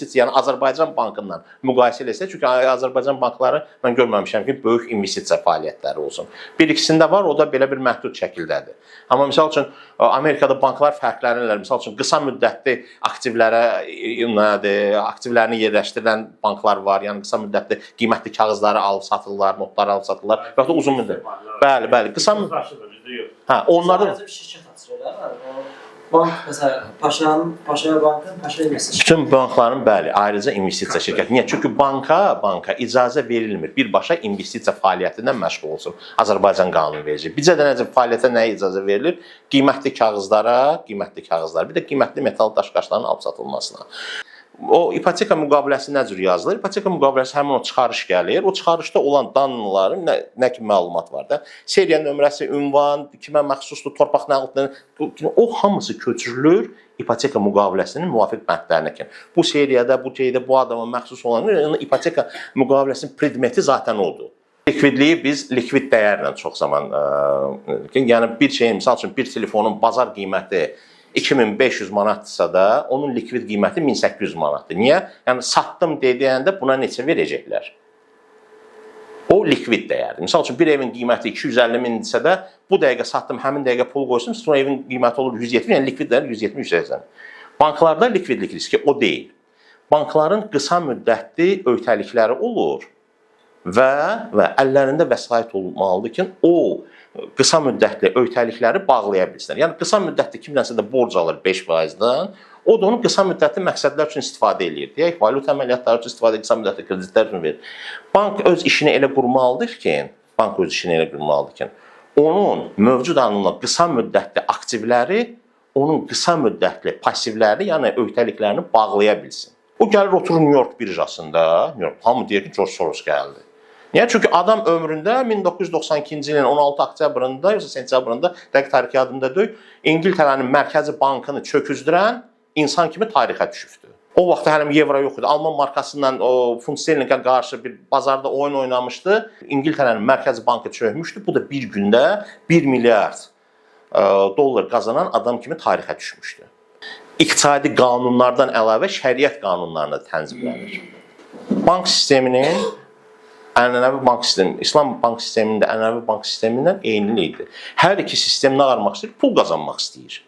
investisiya, yəni Azərbaycan bankından müqayisə eləsək, çünki Azərbaycan bankları mən görməmişəm ki, böyük investisiya fəaliyyətləri olsun. Bir ikisində var, o da belə bir məhdud şəkildədir. Amma misal üçün Amerikada banklar fərqlənirlər. Misal üçün qısa müddətli aktivlərə nədir, aktivlərini yerləşdirilən banklar var. Yəni qısa müddətli qiymətli kağızları alıb satırlar, notları alıb satırlar və ya da uzun müddət. Bəli, bəli, qısa Qarşıda bizdə yox. Hə, onlarda Ayrıca bir şirkət açır elə. O bank məsələn Paşanın, Paşa bankın Paşa investisiya. Bütün bankların bəli, ayrıca investisiya şirkəti. Niyə? Çünki banka icazə verilmir. Birbaşa investisiya fəaliyyətindən məşğul olsun. Azərbaycan qanunverici. Bizə də necə fəaliyyətə nəyə icazə verilir? Qiymətli kağızlara, qiymətli kağızlar, bir də qiymətli metal daşqaşların alıb satılmasına. O ipoteka müqaviləsi nə cür yazılır? İpoteka müqaviləsi həmin o çıxarış gəlir. O çıxarışda olan danların nə kimi məlumat var da? Seriya nömrəsi, ünvan, kimə məxsusdur, torpaq nəqliyyatları, o hamısı köçürülür ipoteka müqaviləsinin müvafiq bəndlərinə kimi. Bu seriyada, bu şeydə bu adama məxsus olan, yəni ipoteka müqaviləsinin predmeti zaten odur. Likvidliyi biz likvid dəyərlə çox zaman yəni bir şeyin, misal üçün bir telefonun bazar qiyməti 2500 manatdırsa da, onun likvid qiyməti 1800 manatdır. Niyə? Yəni satdım dediyəndə buna neçə verəcəklər? O likvid dəyərdir. Misal üçün bir evin qiyməti 250 mindirsə də, bu dəqiqə satdım, həmin dəqiqə pul qoysam, sonra evin qiyməti olur 170, yəni likvid dəyər 170-180. Banklarda likvidlik riski o deyil. Bankların qısa müddətli öhdəlikləri olur və əllərində vəsait olmalıdır ki, o qısa müddətli öhdəlikləri bağlaya bilsinlər. Yəni qısa müddətli kimdənsə də borc alır 5%-dən, o da onu qısa müddətli məqsədlər üçün istifadə eləyir. Deyək, valyuta əməliyyatları üçün istifadə, qısa müddətli kreditlər üçün verir. Bank öz işini elə qurmalıdır ki, bank öz işini elə qurmalıdır ki, onun mövcud anında qısa müddətli aktivləri onun qısa müddətli passivləri, yəni öhdəliklərini bağlaya bilsin. O gəlir oturur New York birjasında. New York, hamı deyir ki, George Soros gəldi. Niyə? Çünki adam ömründə 1992-ci ilin 16 oktyabrında, yoxsa sentyabrında, dəqiq tarix yadımda deyil, İngiltərənin mərkəzi bankını çöküzdürən insan kimi tarixə düşübdü. O vaxt hələ evro yox idi. Alman markasından o funt sterlinqə qarşı bir bazarda oyun oynamışdı. İngiltərənin mərkəzi bankı çökmüşdü. Bu da bir gündə 1 milyard dollar qazanan adam kimi tarixə düşmüşdü. İqtisadi qanunlardan əlavə şəriət qanunlarına tənzimlənir. Bank sisteminin ənənəvi bank sistemi, İslam bank sisteminin də ənənəvi bank sistemindən eynilik idi. Hər iki sistem nə armaq istəyir? Pul qazanmaq istəyir.